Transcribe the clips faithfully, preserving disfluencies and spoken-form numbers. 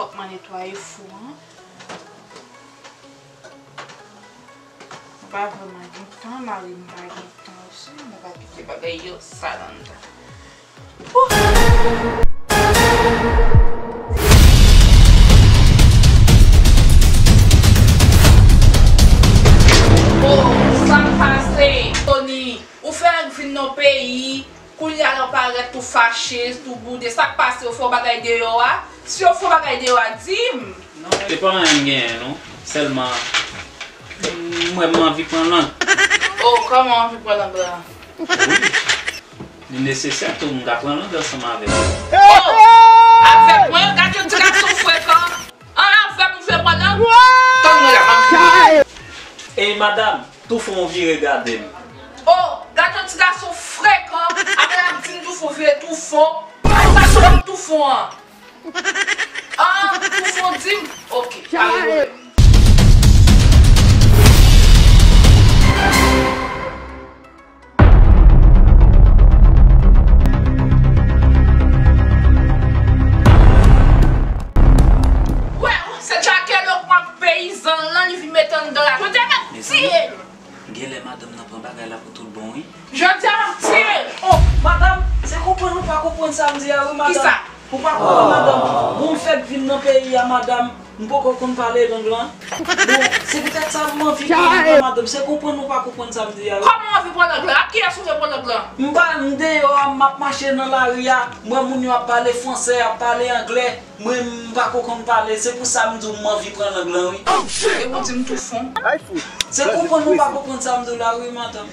Fòk mwen netwaye fou an. Mwen pa vrèman gen tan, mari m pa gen tan osi, mwen pa kite bagay yo sal anndan. Oh, sa pase, Tony? Ou fè vin nan peyi, kounye a la w parèt tou fache, tou boude. Sa k pase, yo fè w bagay deyò a? Si yo fè w bagay deyò a, di m. Non, se pa anyen m genyen, non. Sèlman, m wè m anvi pran lang. Oh, kòman w anvi pran lang la? Wi. Li nesesè tou, m ka pran lang ansanm avè w. Oh! Avèk mwen, gade yon ti gason frekan. An avè m, ou vle pran lang? Tann mwen la, m ap vini. Ey, madanm, Toufon vire gade m. Oh, gade yon ti gason frekan. Apre l ap di m Toufon vire Toufon. Ay, sa sou Toufon an. Ah, Toufon di m. Ok, pa gen pwoblèm. Wè, se tchakèl yo k pran peyizan lan, li vin mete anndan la. Jodi a m ap tiye l. Genlè madanm nan pran bagay la pou tout bon, wi. Jodi a m ap tiye l. Oh, madanm, se konprann ou pa konprann sa m di a, wi, madanm. Kisa? Ou pa konprann, madanm. Bon, m fèk vin nan peyi a, madanm. M poko konn pale lang lan. Bon, se poutèt sa m anvi pale, madanm. Se konprann ou pa konprann sa m di a, wi. Kòman w anvi pran lang lan? Ak kiyès ou vle pran lang lan? M pa, m deyò a, m ap mache nan lari a. M wè moun yo ap pale fransè, ap pale anglè. Mwen, m pa ko konn pale. Se pou sa m di w m anvi pran lang lan, wi. E pou di m Toufon. Se konprann ou pa konprann sa m di w la, wi, madanm.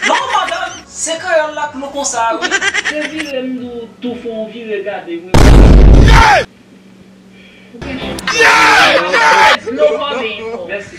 Non, madanm, se kreyòl la k lou konsa, wi. Se vire m di w Toufon, vire gade m, wi. Ou gen chans. Dlo vòlè. Mèsi.